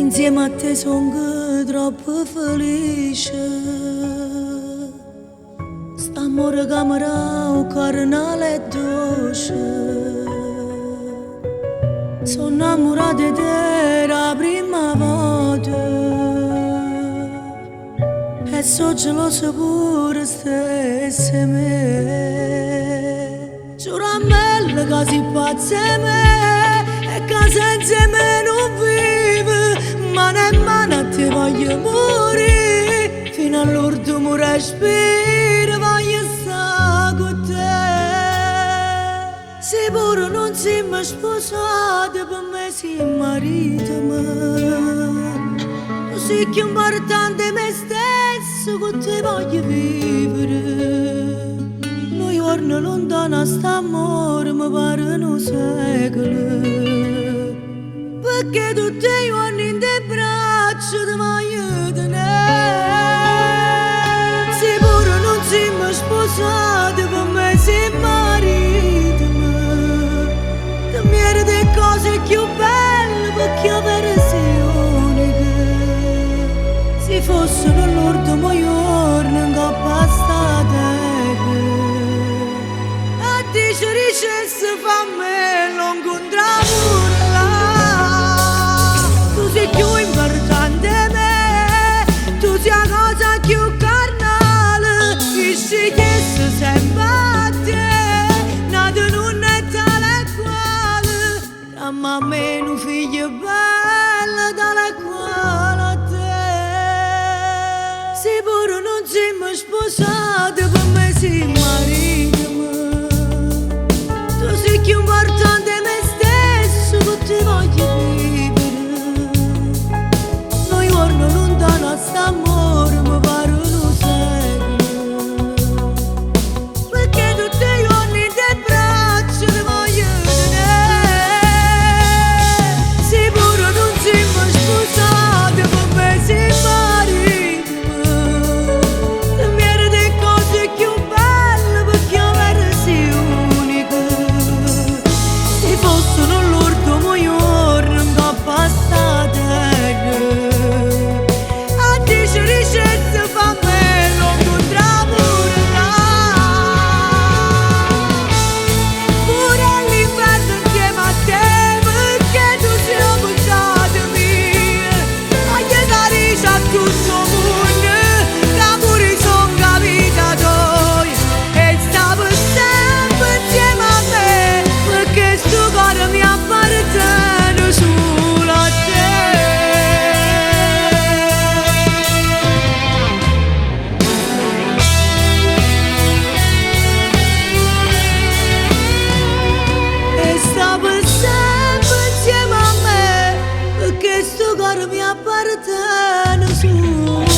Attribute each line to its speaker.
Speaker 1: Insieme a te song troppo felice. St'amore che mi dà 'o carnale e doce. So 'nnammurata 'e te d' 'a primma vota. E so gelosa pure stessa 'e me. Giurammello ca si pazza 'e me e ca senza 'e me nun vive. Mano e mano a te voglio murì. Fino all'ultimo respiro voglio sta cu te. Si pure nun simm sposate, pe me si maritmo. Tu si cchiù importante 'e me stesso, cu te voglio vivere. Nu juorno luntano 'a st'ammore mi pare nu secolo. Pecché tutt' 'e juorne 'int' 'e braccia te voglio tenè. Si pure nun simm sposate, pe me si maritmo. Te mierete 'e cose cchiù belle pecché overo si unica. Si fosse l'ultimo juorno 'ncopp' a sta terra, a dicere dicesse fammello incontrà pure là. Tu sei cchiù importante 'e me, tu sei 'a cosa cchiù carnale, io scegliesse sempre a te, n'ato nun è tale e quale, damme a me nu figlio bello tale e quale a te. Si pure nun simm sposate, pe me si maritmo. Tu sei cchiù importante 'e me stesso, cu te voglio vivere. Nu juorno luntano 'a st'ammore mi pare nu secolo. Pecché tutt' 'e juorne 'int' 'e braccia te voglio tenè. Si pure nun simm sposate, pe me si maritmo. Te mierete 'e cose cchiù belle pecché overo si unica. Si fosse l'ultimo juorno 'ncopp' a sta terra, a dicere dicesse fammello incontrà pure là. Pure all'inferno insieme a te, perché tu sei 'o peccato mio. Voglio da dice a tutto 'o munno che pure io song 'a vita toia. E sta per sempre insieme a me, perché sto core mi appartiene solo a te. E sta per sempre insieme a me, perché sto core mi appartiene solo